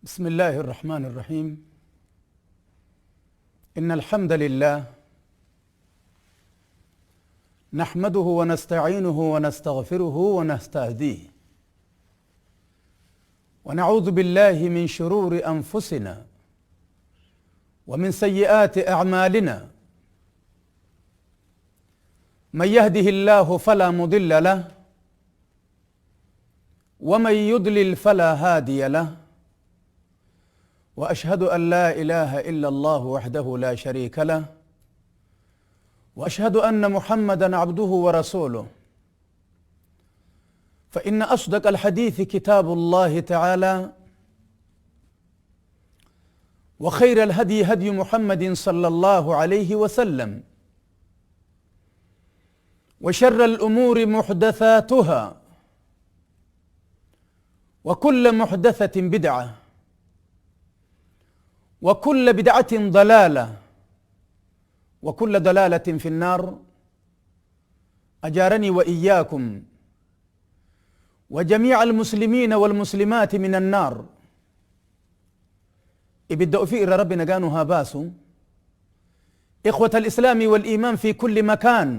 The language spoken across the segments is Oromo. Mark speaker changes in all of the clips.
Speaker 1: بسم الله الرحمن الرحيم. إن الحمد لله نحمده ونستعينه ونستغفره ونستهديه، ونعوذ بالله من شرور أنفسنا ومن سيئات أعمالنا. من يهده الله فلا مضل له ومن يضلل فلا هادي له، وأشهد أن لا إله إلا الله وحده لا شريك له، وأشهد أن محمدا عبده ورسوله. فإن أصدق الحديث كتاب الله تعالى، وخير الهدي هدي محمد صلى الله عليه وسلم، وشر الأمور محدثاتها، وكل محدثة بدعة، وكل بدعة ضلالة، وكل ضلالة في النار. أجارني وإياكم وجميع المسلمين والمسلمات من النار. إبدأ في إر ربنا قانوها باسو. إخوة الإسلام والإيمان في كل مكان،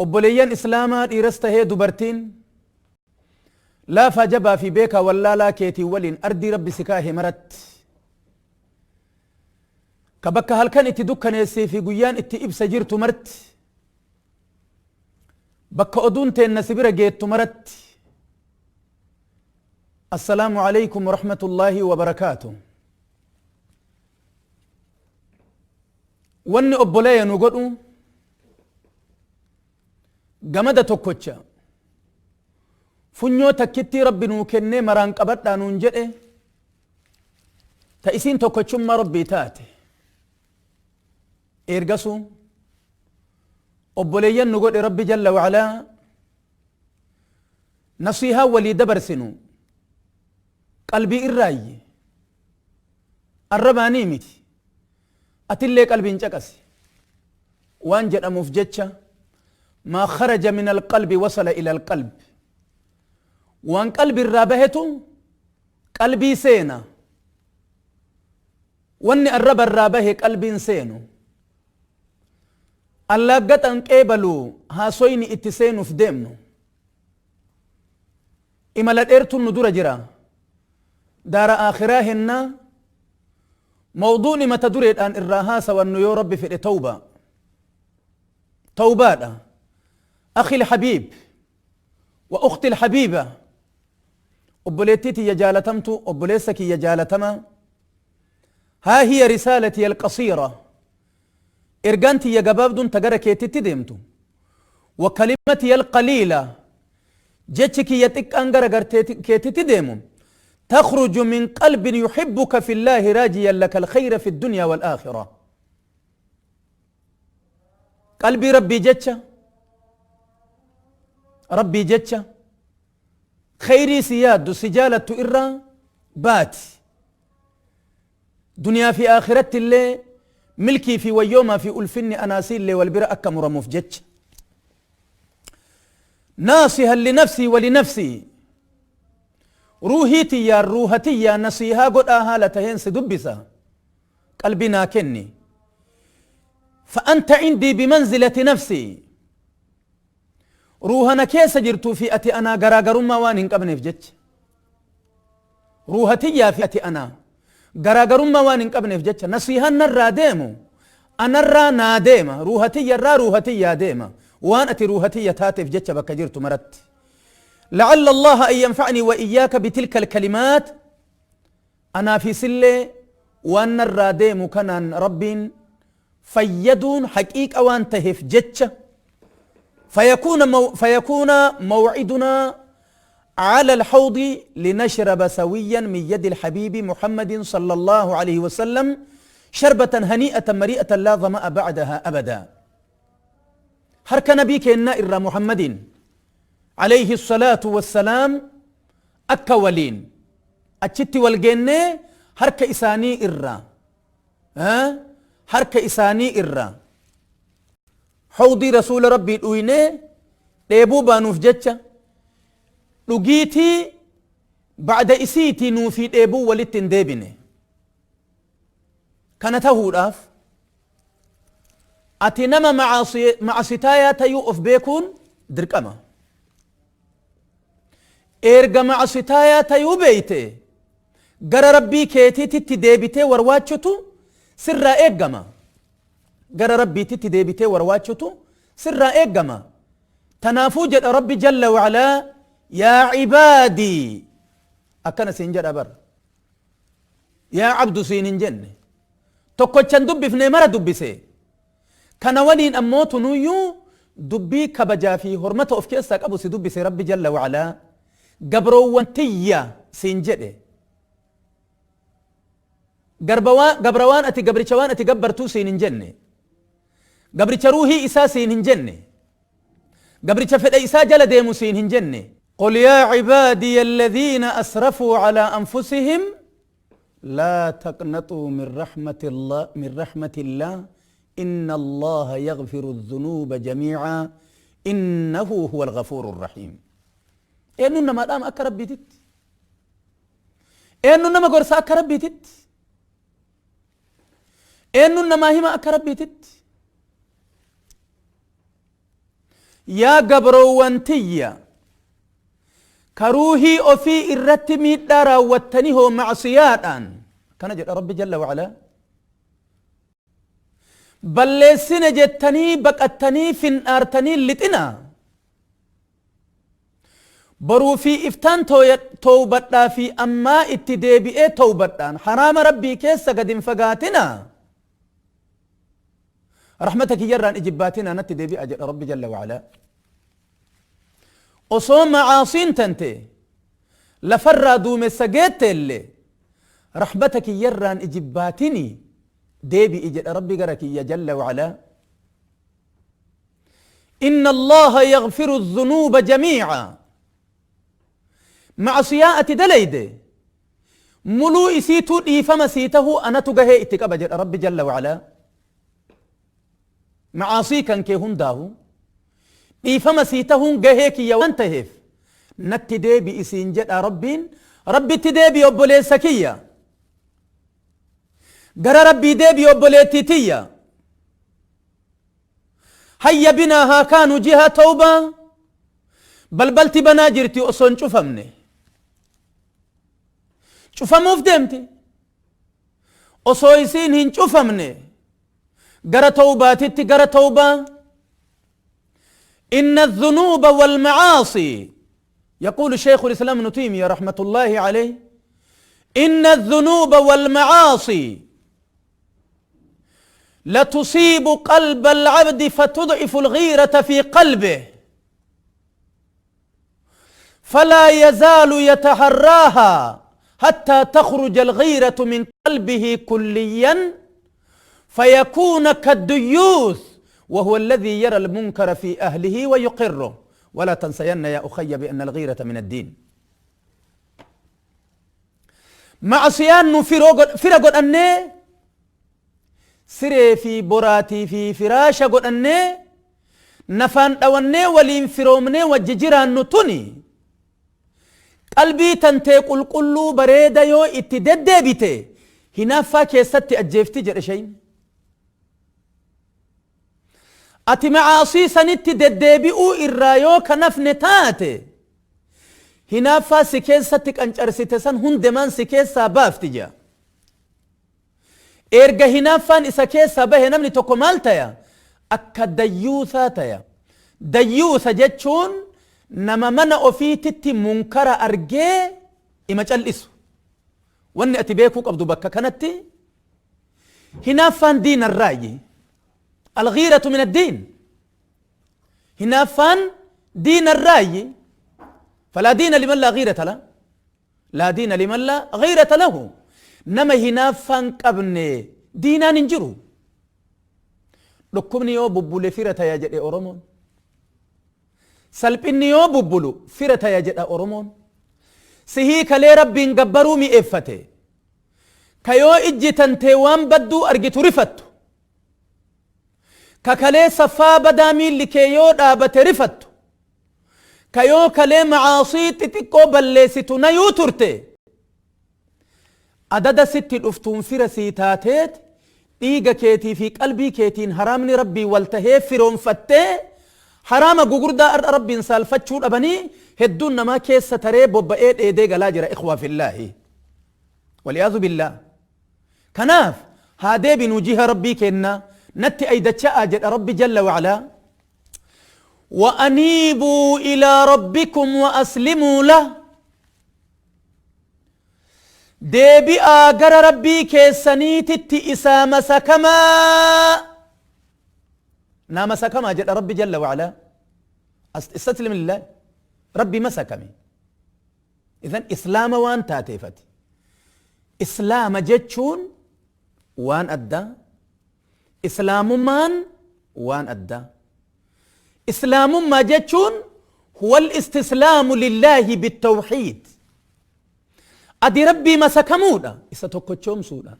Speaker 1: أبوليان إسلاما إرسته دبرتين لا فجبا في بيكا ولا لا كيتي ولين أردي ربي سكاه مرت كبكا هل كان اتدكن يسي في قيان اتئب سجرت مرت بكا أدون تين نسبرة جيت مرت. السلام عليكم ورحمة الله وبركاته. واني أبولي نقول جمد توكوتشا funyoo takkitti rabbi nuu kennee maraan qabadhaa nuun jedhe ta isiin tokkochummaa rabbii taate. Ergasu obboleeyyan nu godhe rabbi jalla wacalaa nasiihaa walii dabarsinu qalbii irraayye arrabaanii miti atillee qalbiin caqasi waan jedhamuuf jecha maa kharaja min alqalbi wasala ila alqalb. وان قلبي الرابهتو قلبي سينا واني الرب الرابه قلبي سينو الله قد انقبلو هاسويني اتسينو في ديمنو إما لديرتو الندور جرا دار آخراهن موضوع ما تدوري الآن الراهاس وانو يو ربي في التوبة توبة. أخي الحبيب وأختي الحبيبة، أبوليتي يجالتمت أبوليسك يجالتما، ها هي رسالتي القصيرة. إرجانتي يا جبابدون تجركيتي تدمتو، وكلمتي القليلة جتك يتك أنجر كيتي تدمو، تخرج من قلب يحبك في الله راجيا لك الخير في الدنيا والآخرة. قلبي ربي جتش ربي جتش خيري سياد سجالة إرى بات دنيا في آخرة اللي ملكي في ويوما في ألفني أناسيل اللي والبراء أكمر مفجتش. ناصها لنفسي ولنفسي روحيتي يا روحتي يا نصيها قد آهالتهين سدبسا قلبنا كني فأنت عندي بمنزلة نفسي. روحنا كيس جرتو في أتي أنا غراغرما وان إن في جتش. روحتي يا في أتي أنا غراغرما وان إن في جتش. نصيها نرى ديمو أنا الرا ناديما روحتي يا روحتي يا ديما وان أتي روحتي يا تاتي في جتش بك جرتو مرت. لعل الله أن ينفعني وإياك بتلك الكلمات. أنا في سلة وأن الراديم كان رب فيدون حقيقة وان تهف جتش. فيكون موعدنا على الحوض لنشرب سويا من يد الحبيب محمد صلى الله عليه وسلم شربة هنيئة مريئة لا ظمأ بعدها أبدا. هرك نبيك إن إر محمد عليه الصلاة والسلام أكولين أتشتي والجنة Harka isaanii irraa harka isaanii irraa hawdii Rasuula Rabbii dhuynee dheebuu baanuuf jecha dhugiitii ba'da isiitii nuufii dheebuu walitti hin deebine. Kana tahuudhaaf ati nama ma'asitaayaa tayuu of beekuun dirqama. Eerga ma'asitaayaa tayuu beeyte gara Rabbii keetiititti deebitee warwaachutu sirraa eeggama. Gara Rabbiititti deebitee warwaachutu sirraa eeggama. Tanaafuu jedha Rabbi jalla wa'alaa yaa cibaadii akkana siin jedha bar. Yaa abdu siin hin jenne. Tokkochan dubbifne mara dubbise. Kana waliin ammoo tunuyyuu dubbii kabajaa fi hormata of keessaa qabu si dubbise Rabbi jalla wa'alaa. Gabroowwan tiyya siin jedhe. Gabra waan ati gabricha waan ati gabbartuu siin hin jenne. Gabricha ruuhii isaa siin hin jenne. Gabricha fedha isaa jala deemu siin hin jenne. قل يا عبادي الذين أسرفوا على أنفسهم لا تقنطوا من رحمة الله من رحمة الله إن الله يغفر الذنوب جميعا إنه هو الغفور الرحيم. إنه نما دام أكا ربي تت. إنه نما قرص أكا ربي تت. إنه نما هما أكا ربي تت. يا قبروانتية كروهي أفي الرتمي دارا والتنيه معصيات كان جل ربي جل وعلا بل سنجتني بقتني في أرتني لتنا برو في إفتان توبتا في أما اتدابي إيه توبتان حرام ربي كيس قد فقاتنا رحمتك يران إجباتنا نتدابي أجل ربي جل وعلا. osoo macaasiin tante lafarraa duumessa geetteellee rahmata kiyyarraan ijibbaatini deebi'i jedha rabbi gara kiyya jalla wacalaa. إن الله يغفر الذنوب جميعا معصيات دليده ملو إسيتو إيفما سيته أنا تجهي اتكاب جل ربي جل وعلا معاصي كان كيهن داهو إيفما سيتهن جهيك يا وانتهف نتدي بإسين جل ربين ربي تدي بيوبولي سكية جرى ربي دي بيوبولي تيتية هيا بنا ها كانوا جهة توبة بل بل تبنا جرتي أصن شوفمني شوفمو في دمتي أصويسين هن شوفمني جرى توبة تتي جرى توبة. إن الذنوب والمعاصي يقول شيخ الإسلام ابن تيمية رحمة الله عليه إن الذنوب والمعاصي لتصيب قلب العبد فتضعف الغيرة في قلبه فلا يزال يتحراها حتى تخرج الغيرة من قلبه كليا فيكون كالديوث وهو الذي يرى المنكر في أهله ويقره. ولا تنسين يا أخي بأن الغيرة من الدين. معصيان فرق أني سري في براتي في فراشة قد أني نفان أوني ولين فرومني وججران نتوني قلبي تنتيق القلو بريدا يو اتدد بيتي هنا فاكي ستي أجيفتي جرشين أتي معاصي سنتي ددبئو إرايو كنفنتاتي هنا فاسكين ستك أنجرستسان هندمان سكين سابافتجا إرجع هنا فان إذا كيس سابه نمني تكملتيا أكا ديوثا تيا ديوثا جتشون نما من أفيتتي منكر أرجع إما جلسوا وإن أتبيكوك أبدو بكا كانتي هنا فان دين الرأي الغيرة من الدين هنا فان دين الرأي فلا دين لمن لا غيرة له لا دين لمن لا غيرة له نما هنا فان قبني دينا ننجرو لكمني يو ببولي فرة يا جد أورمون سلبني يو ببولو فرة يا جد أورمون سهي كلي ربي نقبرو مي إفته Ka yoo ijji tantee waan badduu argitu rifattu. Ka kalee saffaa badaa miilli kee yoo dhaabate rifattu. Ka yoo kalee macaasii xixiqqoo balleessitu nayuu turte. Adada sitti dhuftuun fira sii taateet dhiiga keetii fi qalbii keetiin haraamni Rabbii wal tahee firoomfattee haraama gugurdaa ar'a Rabbiin saalfachuu dhabanii hedduun namaa keessa taree bobba'ee dheedee galaa jira ikhwaa fillaahi. Waliyaazu billaah. Kanaaf haa deebinuu jiha Rabbii keennaa natti aydacha'aa jedha Rabbi jalla wa'alaa. Wa aniibuu ilaa rabbikum wa aslimuu lah. Deebi'aa gara Rabbii keessaniititti isaa masakamaa. Naa masakamaa jedha Rabbi jalla wa'alaa. Istaslim lillah. Rabbi masakame. Idan Islaama waan taateef ati. Islaama jechuun waan addaa. Islaamummaan waan addaa. Islaamummaa jechuun huwal istislaamu lillaahi bittawxiid. Ati Rabbii masakamuudha isa tokkochoomsuudhaan.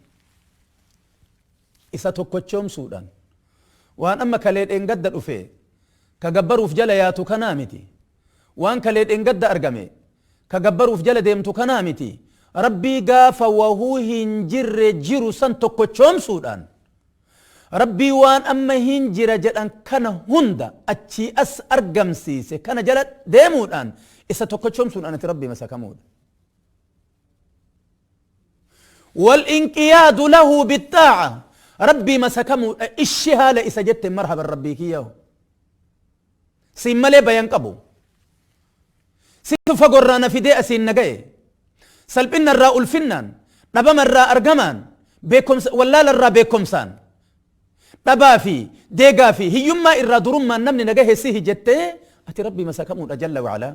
Speaker 1: Isa tokkochoomsuudhaan. Waan amma kalee dheengadda dhufe ka gabbaruuf jala yaatu kanaa miti. Waan kalee dheengadda argame ka gabbaruuf jala deemtu kanaa miti. Rabbii gaafa wahuu hin jirre jiru san tokkochoomsuudhaan. Rabbii waan amma hin jira jedhan kana hunda achii as argamsiise kana jala deemuudhaan isa tokkochoomsuudhaan ati Rabbii masakamuudha. Wal-inqiyaadu lahu bixxaa'a Rabbii masakamuudha ishi haala isa jette marhaban Rabbii kiyyahu. Siin malee bayan qabu. Situ fagorraa na fidee asiin na ga'e. Salphinna irraa ulfinnaan, dhabama irraa argamaan, beekomsa, wallaala irraa beekomsaan, dhabaa fi deegaa fi hiyyummaa irraa durummaan namni na gahe sihi jettee ati Rabbii masakamuudha jalla wa'alaa.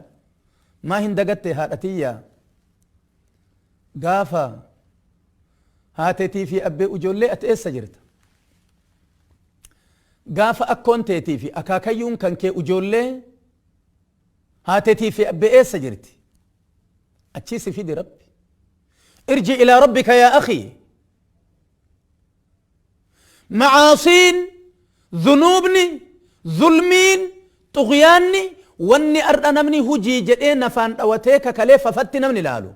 Speaker 1: Maa hin dagatte haadha tiyya gaafa haatetii fi abbee ujoollee ati eessa jirta? Gaafa akkoon teetii fi akaakayyuun kan kee ujoollee haatetii fi abbee eessa jirti? Achii si fidi Rabbi. Irji ilaa rabbika yaa akhii. Macaasiin, dhunuubni, zulmiin, xughyaanni wanni ar'a namni hujii jedhee nafaan dhawatee kakalee fafatti namni laalu.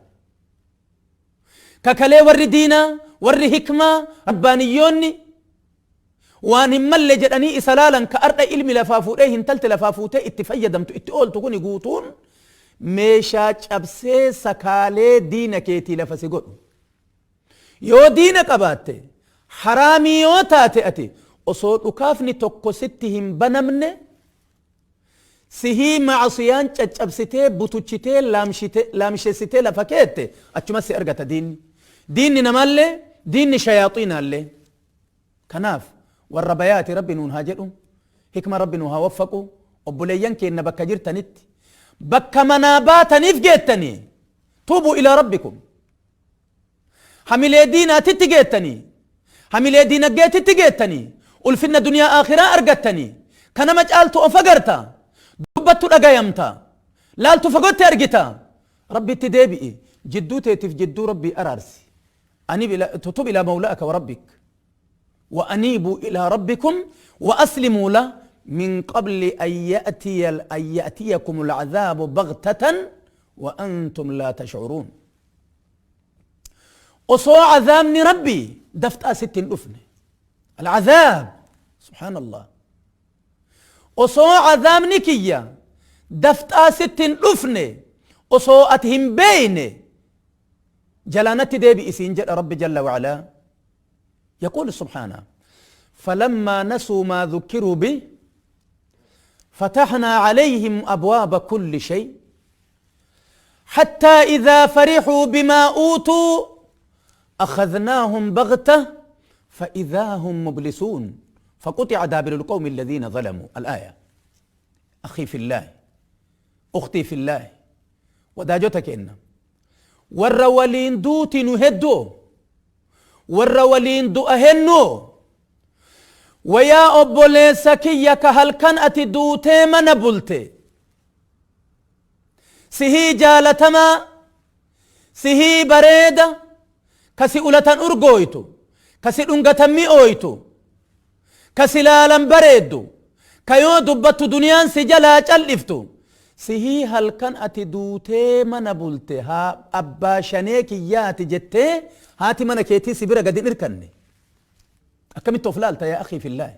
Speaker 1: Kakalee warri diinaa, warri hikmaa, rabbaaniyyoonni waan hin malle jedhanii isa laalan ka ardha ilmi lafaa fuudhee hintalti lafaa fuutee itti fayyadamtu itti ooltu kuni guutuun meeshaa cabsee sakaalee diina keetii lafa si godhu. Yoo diina qabaatte haraamii yoo taate ati osoo dhukaafni tokko sitti hin banamne sihii ma'asiyaan caccabsitee butuchitee laamshessitee lafa keette achuma si argata diinni. Diinni namaallee diinni shayaaxiinaallee. Kanaaf warra bayaati Rabbi nuun haa jedhu, hikma Rabbi nu haa waffaqu, obboleeyyan keenna bakka jirtanitti, bakka manaa baataniif geettanii, tuubuu ilaa Rabbikum. Hamilee diinaatitti geettanii, hamilee diinaggeetitti geettanii, ulfinna duniyaa aakhiraa argattanii, ka nama caaltu of agarta, dubbattu dhagayamta, laaltu fagotti argita. Rabbitti deebi'i, jidduu teetiif jidduu Rabbii araarsi. Anib ila tutub ila mawla'aka wa rabbik wa aniibu ila rabbikum wa aslimuu la min qabli an ya'tiya an ya'tiyakum al'adhaabu baghtatan wa antum laa tash'uruun. Osoo azaabni Rabbii dafxaa sitti hin dhufne. Al'azaab subhaanallah. Osoo azaabni kiyya dafxaa sitti hin dhufne osoo ati hin beeyne jalaa natti deebi'i siin jedha Rabbi jalla wa'alaa. يقول سبحانه فلما نسوا ما ذكروا به فتحنا عليهم أبواب كل شيء حتى إذا فرحوا بما أوتوا أخذناهم بغتة فإذا هم مبلسون فقطع دابر القوم الذين ظلموا الآية أخي في الله أختي في الله wadaajota keenna warra waliin duuti nu hedduu warra waliin du'a hennuu wayaa obboleessa kiyya ka halkan ati duutee mana bulte sihii jaalatamaa sihii bareeda Ka si ulatan urgooytu, ka si dhungatan mi'ooytu, ka si laalan bareeddu, ka yoo dubbattu duniyaan si jalaa cal'iftu, sihii halkan ati duutee mana bulte haa abbaa shanee kiyyaati jettee haati mana keetii si bira gad hin irkanne. Akkamitti of laalta yaa akhii fillaahi?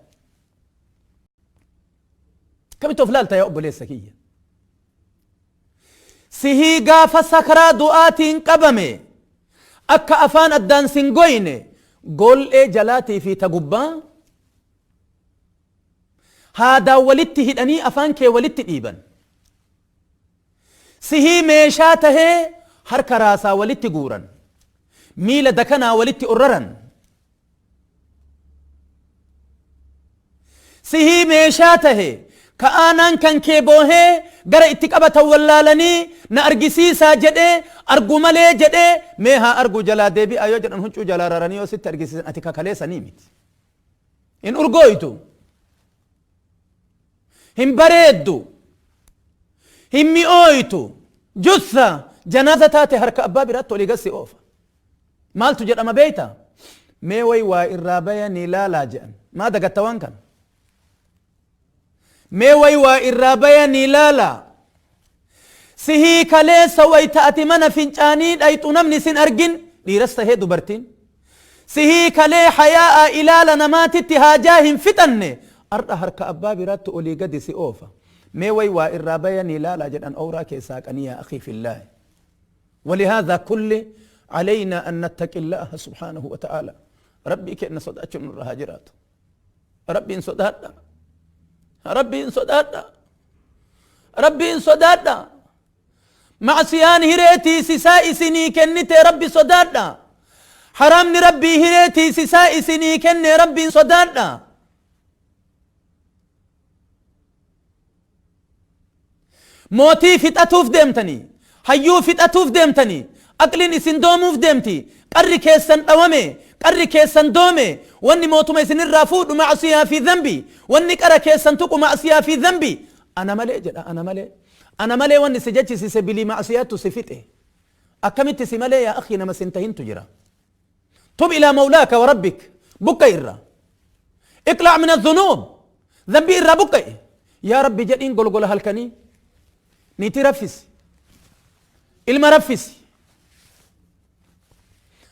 Speaker 1: Akkamitti of laalta yaa obboleessa kiyya? Sihii gaafa sakraa du'aatiin qabame akka afaan addaan sin goyne gool'ee jalaatii fi ta gubbaa haadaan walitti hidhanii afaan kee walitti dhiiban. Sihii meeshaa tahee harka raasaa walitti guuran. Miila dakanaa walitti orraran. Sihii meeshaa tahe ka aanaan kan kee boohee gara itti qabatan wallaalanii na argisiisaa jedhee argu malee jedhee mee haa argu jalaa deebi'aa yoo jedhan huccuu jalaa raranii yoo sitti argisiisan ati kakalee sanii miti. Hin urgooytu. Hin bareeddu. Hin mi'ooytu. Jussa janaaza taate harka abbaa biraatti olii gad si oofa. Maaltu jedhama beeyta? Mee way waa irraa bayanii laalaa je'an. Maa dagatta waan kana? Mee way waa irraa bayanii laalaa. Sihii kaleessa wayta ati mana fincaanii dhayxu namni sin argin dhiiras tahee dubartiin. Sihii kalee hayaa'a ilaala namaatitti haajaa hin fixanne ar'a harka abbaa biraatti olii gadi si oofa. Mee way waa irraa bayanii laalaa jedhan owraa keessaa haqanii yaa akhii fillaahi. ولهذا كله علينا أن نتقي الله سبحانه وتعالى. ربي كأن صدأت من الهاجرات. ربي إن صدأت. ربي إن صدأت. ربي إن صدأت. معصيان هريتي سسائي سني كنت ربي صدأت. حرامني ربي هريتي سسائي سني كن ربي صدأت. Mootii fixatuuf deemtanii, hayyuu fixatuuf deemtanii, aqliin isin doomuuf deemti, qarri keessan dhawame, qarri keessan doome, wanni mootuma isinirraa fuudhu ma'asiyaa fi dhanbi, wanni qara keessan tuqu ma'asiyaa fi dhanbi, ana malee jedha ana malee. Ana malee wanni si jechisiise bilii ma'asiyaattu si fixe. Akkamitti si malee yaa akhii nama sin tahintu jira. Tub ilaa mawlaaka wa rabbik buqqa'i irraa. Iqlaa min adhunuub dhanbii irraa buqqa'i. Yaa Rabbi jedhiin golgola halkanii niitii raffisi. Ilma raffisi.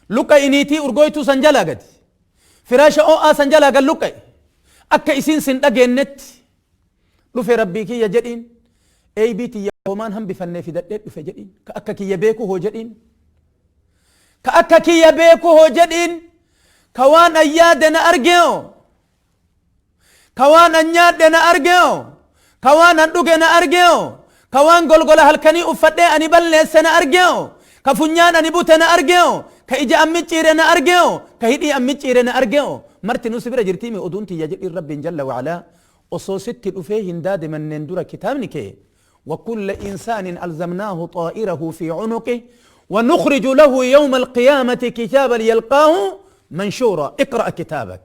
Speaker 1: Luqqa'i niitii urgooytuu san jalaa gadi. Firaasha oo'aa san jalaa gad luqqa'i. Akka isiin sin dhageennetti dhufe Rabbii kiyya jedhiin eeybii tiyya homaan hambifannee fidadhee dhufe jedhiin ka akka kiyya beeku hoo jedhiin. Ka akka kiyya beeku hoo jedhiin ka waan an yaade na argeo ka waan an nyaadhe na argeo ka waan an dhuge na argeo ka waan golgola halkanii uffadhee ani balleesse na argeo ka funyaan ani bute na argeo ka ija an micciire na argeo ka hidhii an micciire na argeo marti nu si bira jirtiimi oduun tiyya jedhiin Rabbiin jalla wa'alaa osoo sitti dhufee hin daadimanneen dura kitaabni kee وكل إنسان ألزمناه طائره في عنقه ونخرج له يوم القيامة كتابا يلقاه منشورا. اقرأ كتابك،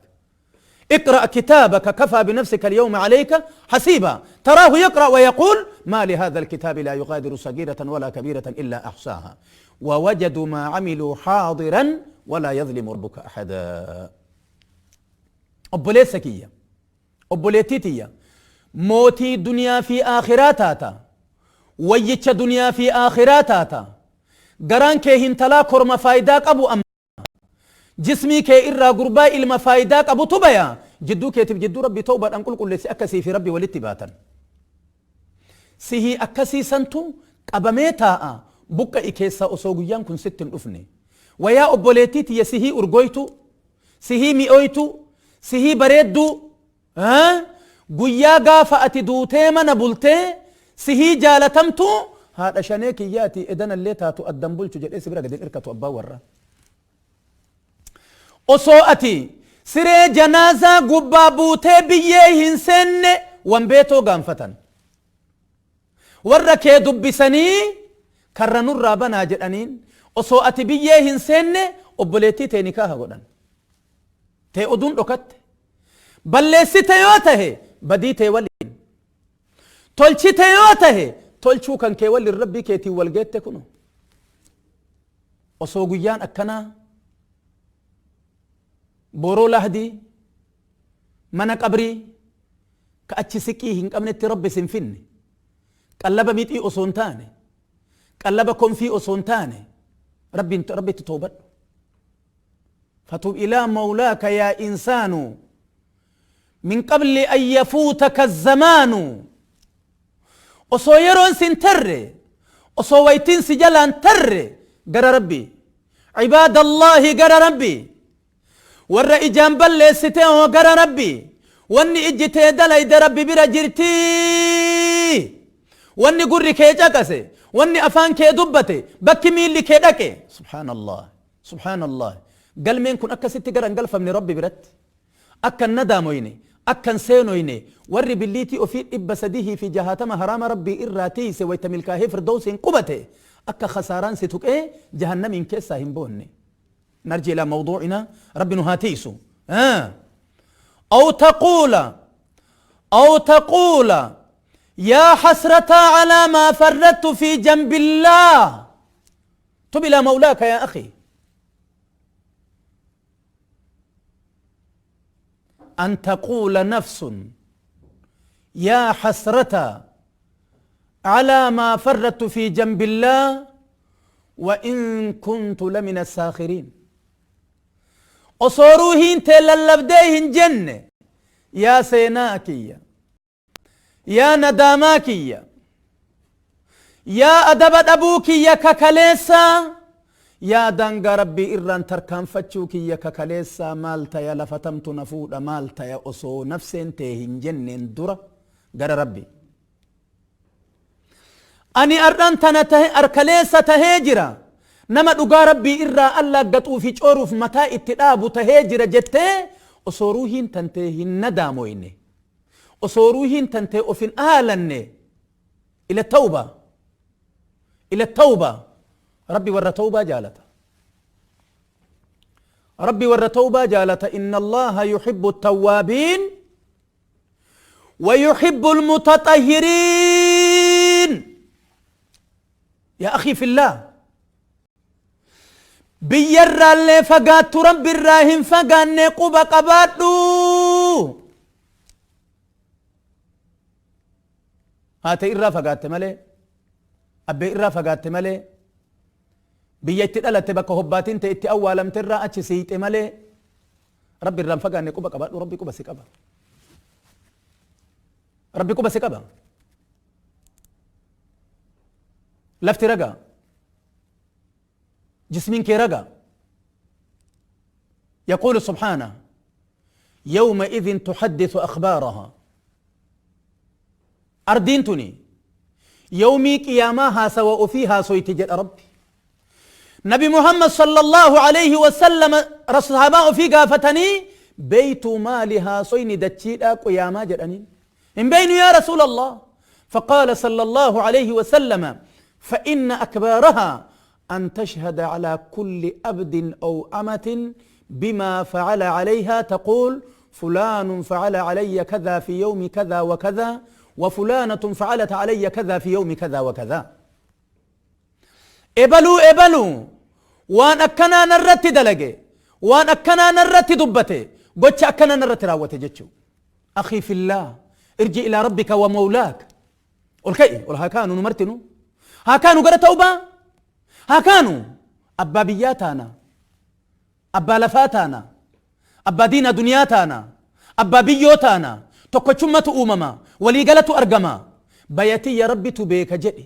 Speaker 1: اقرأ كتابك كفى بنفسك اليوم عليك حسيبا. تراه يقرأ ويقول ما لهذا الكتاب لا يغادر صغيرة ولا كبيرة إلا أحصاها ووجدوا ما عملوا حاضرا ولا يظلم ربك أحدا. Obboleessa kiyya, obboleettii tiyya, mootii duniyaa fi aakhiraa taata, wayyicha duniyaa fi aakhiraa taata. Garaan kee hintalaa korma faaydaa qabu amma jismii kee irraa gurbaa ilma faaydaa qabutu baya. Jidduu keetiif jidduu Rabbii tawbaadhaan qulqulleessi akka sii fi Rabbi walitti baatan. Sihii akkasii santu qabamee taa'a buqqa'i keessaa osoo guyyaan kun sitti hin dhufne. Wayaa obboleettii tiyya sihii urgooytuu, sihii mi'ooytuu, sihii bareedduu, guyyaa gaafa ati duutee mana bultee sihii jaalatamtuu haadha shanee kiyyaati edanallee taatu addan bulchu jedhee si bira gad hin irkatu abbaan warraa. Osoo ati siree janaazaa gubbaa buutee biyyee hin seenne wanbeetoo gaanfatan. Warra kee dubbisanii karra nurraa banaa jedhaniin osoo ati biyyee hin seenne obboleettii tee nikaaha godhan. Tee oduun dhokatte. Balleessite yoo tahe badii tee waliin. Tolchite yoo tahe tolchuu kan kee waliin Rabbii keetiin wal geette kuno. Osoo guyyaan akkanaa Booroo lahdii, mana qabrii ka achi siqii hin qabnetti Rabbi sin finne. Qallaba mixii osoo hin taane, qallaba konfii osoo hin taane, Rabbiin Rabbitti toobadhu. Fatub ilaa mawlaaka yaa insaanu min qabli an yafuutaka zamaanu. Osoo yeroon sin tarre, osoo waytiin si jalaan tarre, gara Rabbii. Cibaadallaahi, gara Rabbii. Warra ijaan balleessite hoo gara Rabbii. Wanni ijji tee dalayde Rabbi bira jirtii. Wanni gurri kee caqase, wanni afaan kee dubbate, bakki miilli kee dhaqe. Subhaanallah. Subhaanallah. Galmeen kun akkasitti gara hin galfamne Rabbi biratti. Akka hin nadaamoyne, akka hin seenoyne, warri billiitii ofii 360 haraama Rabbii irraa tiiyse wayta milkaahee firdowsiin qubate, akka khasaaraan si tuqee jahannamiin keessaa hin boonne. Narji ilaa mawduu'inaa, Rabbi nu haa tiiysu. Aw taquula, aw taquula yaa hasrataa alaa maa farrattu fi jambillaah. Tub ilaa mawlaaka yaa akhi. أن تقول نفس يا حسرة على ما فرطت في جنب الله وإن كنت لمن الساخرين. Osoo ruuhiin tee lallabdee hin jenne, yaa seenaa kiyya, yaa nadaamaa kiyya, yaa adaba dhabuu kiyya kakaleessaa, yaa daangaa Rabbii irraan tarkaanfachuu kiyya kakaleessaa, maal taya, lafatamtu na fuudha, maal taya, osoo nafseen tee hin jenneen dura gara Rabbii. Ani ardhan tana tahe arkaleessa tahee jira, nama dhugaa Rabbii irraa allaaggaxuu fi cooruuf mataa itti dhaabu tahee jira jettee osoo ruuhiin tantee hin nadaamoyne, osoo ruuhiin tantee of hin aalanne, ila tawba, ila tawba. Rabbi warra tawbaa jaalata. Rabbi warra tawbaa jaalata. Inna Allaha yuhibbu tawwaabiin ويحب المتطهرين. يا أخي في الله، biyyarraallee fagaattu Rabbi irraa hin fagaanne quba qabaadhu. Haate irraa fagaatte malee, abbee irraa fagaatte malee, biyya itti dhalatte, bakka hobbaatiin ta'e itti awwaalamte irraa achi siiyxe malee, Rabbi irraa hin fagaanne quba qabaadhu. Rabbi quba si qaba. Rabbi quba si qaba. Lafti ragaa, jismiin kee ragaa. يقول سبحانه: يومئذ تحدث أخبارها. Ardiin tuni yawmii qiyaamaa haasawa ofii haasoyti jedha Rabbi. Nabi Muhammad sallallahu alayhi wasallam sahaabaa ofii gaafatanii, beeytuu maali haasoyni dachiidhaa qiyaamaa jedhaniin. Hin beeynu yaa Rasuulallah. فقال صلى الله عليه وسلم: فإن أكبارها أن تشهد على كل أبد أو أمة بما فعل عليها، تقول: فلان فعل علي كذا في يوم كذا وكذا، وفلانة فعلت علي كذا في يوم كذا وكذا. Ebaluu ebaluu waan akkanaa narratti dalage, waan akkanaa narratti dubbate, gocha akkanaa narratti raawwate jechuu. أخي في الله، ارجع إلى ربك ومولاك. Ol ka'i, ol haa kaanu, nu martinu haa kaanu gara tawbaa haa kaanu. Abbaa biyyaa taana, abbaa lafaa taana, abbaa diinaa duniyaa taana, abbaa biyyoo taana, tokkochummatu uumama, waliigalatu argama. Bayatiyya Rabbitu beeka jedhi.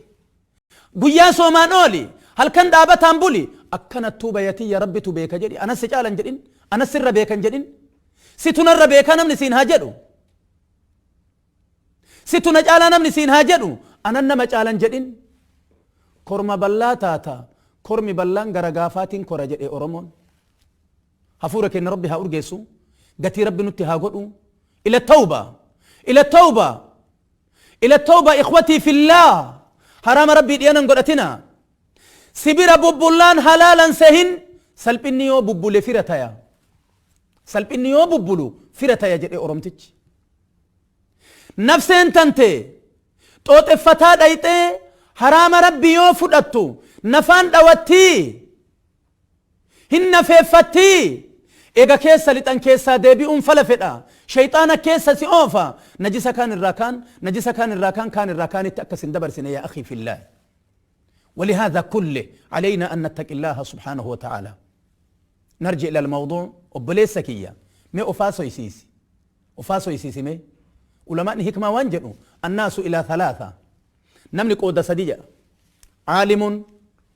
Speaker 1: Guyyaa soomaan ooli, halkan dhaabataan buli, akkanattuu bayatiyya Rabbitu beeka jedhi. Anas si caalan jedhin, anas sirra beekan jedhin. Situ narra beekaa namni siin haa jedhu, situ na caalaa namni siin haa jedhu, anan nama caalan jedhin. Korma ballaa taata. Kormi ballaan gara gaafaatiin kora jedhe Oromoon. Hafuura keenya Rabbi haa urgeessu, gatii Rabbi nutti haa godhu. إلى التوبة، إلى التوبة، إلى التوبة. إخوتي في الله، haraama Rabbii dhiyanan godhatina. Sibira bubbullaan halaalan sehin. Salphinni yoo bubbule fira taya, salphinni yoo bubbulu fira taya jedhe Oromtichi. Nafseen tante xooxeffataa dhayxee haraama Rabbi yoo fudhattu nafaan dhawattii, hin nafeeffattii. Eega keessa lixan keessaa deebi'uun fala fedha. Shayxaana keessa si oofa. Najisa kaan irraa kaan, najisa kaan irraa kaan, kaan irraa kaanitti akka sin dabarsine yaa akhii fillah. ولهذا كله علينا أن نتقي الله سبحانه وتعالى. نرجع إلى الموضوع. obboleessa kiyya mee ofaa soysiisi, ofaa soysiisi. Mee ulamaa'ni hikmaa waan jedhu: الناس إلى ثلاثة, namni qooda sadi jedha. عالم,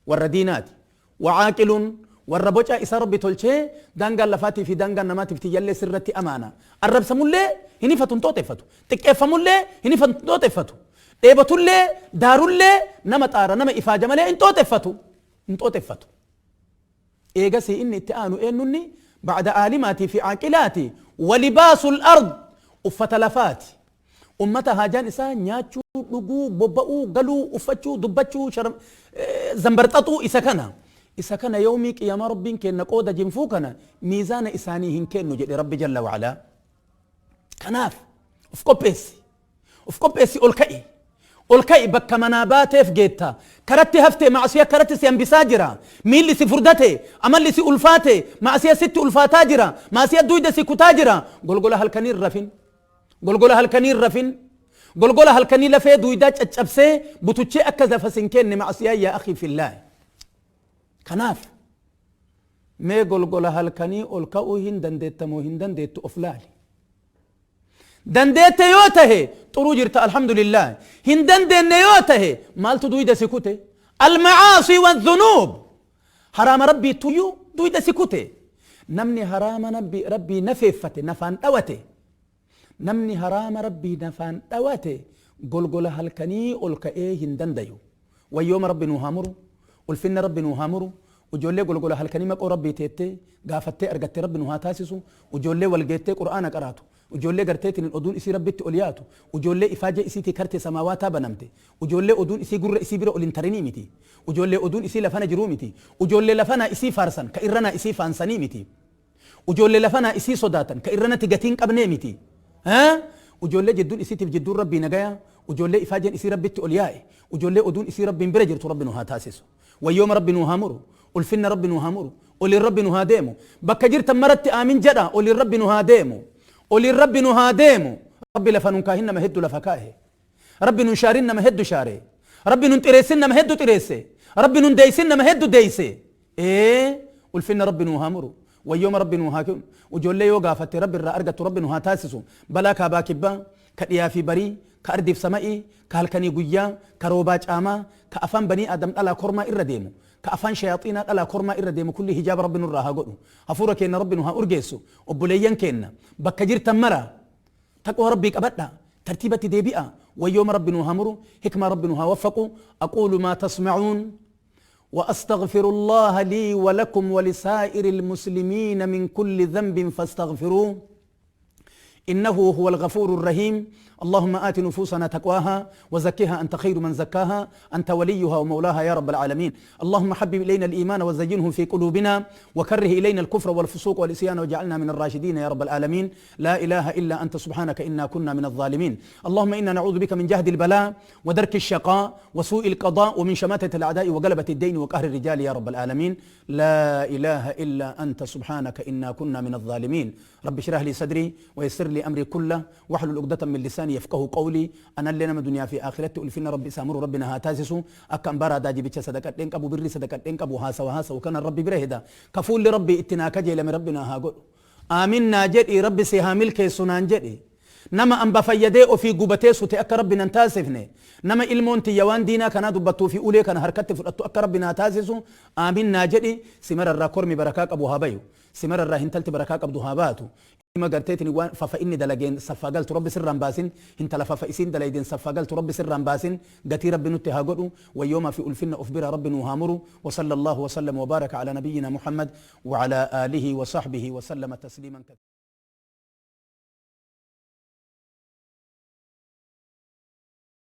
Speaker 1: warra diinaati, وعاقل, warra boca isa Rabbi tolchee daangaan lafaatii fi daangaan namaatiif tiyyallee sirratti amaana. Arrabsamullee hin ifatu, hin xooxeffatu. Xiqqeeffamullee hin ifatu, hin xooxeffatu. Dheebatullee, daarullee, nama xaara, nama ifaaja malee hin xooxeffatu, hin xooxeffatu. Eegasii inni itti aanu eenyunni بعد aalimaatii fi caaqilaati? ولباس الأرض, uffata lafaati. Ummata haajaan isaa nyaachuu, dhuguu, bobba'uu, galuu, uffachuu, dubbachuu, zambarxaxuu, isa kana. Isa kana yoomii qiyama Rabbiin kenna qooda jinfuu kana miizaana isaanii hin kennu jedhe Rabbi جل وعلا. Kanaaf uf qopheessi, uf qopheessi, ol ka'i, ol ka'i. Bakka manaa baateef geetta. Karatti haftee macsiya karatti si hambisaa jira. Miilli si furdate, amalli si ulfaate, macsiya sitti ulfaataa jira, macsiya duyda si kutaa jira. Golgola halkanii rafin, golgola halkanii rafin. Golgola halkanii lafee duydaa caccabsee butuchee akka lafa sin kenne macsiyaa يا أخي في الله. Kanaaf mee golgola halkanii ol ka'uu hin dandeettamoo hin dandeettu? Of laali. Dandeette yoo tahe xuruu jirta, alhamdulillah. Hin dandeenne yoo tahe maaltu duyda si kute? المعاصي والذنوب, haraama Rabbii tuyyuu duyda si kute. Namni haraama Rabbii nafeeffate, nafaan dhawate, namni haraama Rabbii nafaan dhawate golgola halkanii ol ka'ee hin dandayu. Wayyooma Rabbi nuu haa muru, ulfinna Rabbi nuu haa muru. Ijoollee golgola halkanii maqoo Rabbii teettee gaafattee argattee Rabbi nu haa taasisu. Ijoollee walgeettee Qur'aana qaraatu, ijoollee garteetiin oduun isii Rabbitti ol yaatu, ijoollee ifaajee isiitii karte samaawaataa banamte, ijoollee oduun isii gurra isii bira ol hin tarinii miti, ijoollee oduun isii lafana jiruu miti, ijoollee lafanaa isii faarsan ka irranaa isii faansanii miti, ijoollee lafanaa isii sodaatan ka irranatti gatiin qabnee miti, ijoollee jidduun isiitiif jidduun Rabbii nagaya, ijoollee ifaajeen isii Rabbitti ol yaa'e, ijoollee oduun isii Rabbiin bira jirtu Rabbi nu haa taasisu. Wayyooma Rabbi nu haa muru, ulfinna Rabbi nu haa muru, oliin Rabbi nu haa deemu. Bakka jirtan maratti aamin jedha. Oliin Rabbi nu haa deemu, oliin Rabbi nu haa deemu. Rabbi lafa nun kaahin nama heddu lafa kaa'e. Rabbi nun shaarin nama heddu shaare. Rabbi nun xireessin nama heddu xireesse. Rabbi nun deeysin nama heddu deeyse. Ee, ulfinna Rabbi nu haa muru, wayyooma Rabbi nu haa kennu. Ijoollee yoo gaafatte Rabbi irraa argattu Rabbi nu haa taasisu. Balaa kaabaa kibbaa, ka dhiyaa fi barii, ka ardiif sama'ii, ka halkanii guyyaa, ka roobaa caamaa, ka afaan banii Aadam dhalaa kormaa irra deemu, ka afaan shayaxiinaa dhalaa kormaa irra deemu, kulli hijaaba Rabbi nurraa haa godhu. Hafuura keenna Rabbi nu haa urgeessu. Obboleeyyan keenna bakka jirtan mara taqwa Rabbii qabadha, tartiibatti deebi'a. Wayyooma Rabbi nu haa muru, hikmaa Rabbi nu haa waffaqu. أقول ما تسمعون وأستغفر الله لي ولكم ولسائر المسلمين من كل ذنب فاستغفروه إنه هو الغفور الرحيم. اللهم آت نفوسنا تقواها وزكها، أنت خير من زكاها، أنت وليها ومولاها يا رب العالمين. اللهم حبب إلينا الإيمان وزينه في قلوبنا وكره إلينا الكفر والفسوق والعصيان واجعلنا من الراشدين يا رب العالمين. لا إله إلا أنت، سبحانك إنا كنا من الظالمين. اللهم إنا نعوذ بك من جهد البلاء ودرك الشقاء وسوء القضاء ومن شماتة الأعداء وغلبة الدين وقهر الرجال يا رب العالمين. لا إله إلا أنت، سبحانك إنا كنا من الظالمين. رب اشرح لي صدري ويسر لي أمري كله واحلل عقدة من لساني يفقهوا قولي. Anallee nama duniyaa fi akhiratti ulfinna Rabbi isaa muru Rabbi na haa taasisu. Akka ambaaraa daajibicha sadaqadheen qabu, birri sadaqadheen qabu, haasawa haasawu kana Rabbi bira heda ka fuulli Rabbi itti naa kajeelame Rabbi naa haa godhu. Aamin naa jedhi. Rabbi si haa milkeessu naan jedhi. Nama amba fayyadee ofii gubatee sute akka Rabbi nan taasifne, nama ilmoon tiyya waan diinaa kanaa dubbattuu fi ulee kana harkatti fudhattu akka Rabbi naa taasisu aamin naa jedhi. Simararraa kormi barakaa qabu haa bayu, simararraa hintalti barakaa qabdu haa baatu. Ilma garteetiin waan fafa inni dalageen saffaa galtu Rabbi sirraan baasin. Hintala fafa isiin dalaydeen saffaa galtu Rabbi sirraan baasin. Gatii Rabbi nutti haa godhu. Wayyoomaa fi ulfinna of bira Rabbi nuu haa muru. وصلى الله وسلم وبارك على نبينا محمد وعلى آله وصحبه وسلم تسليما كثيرا.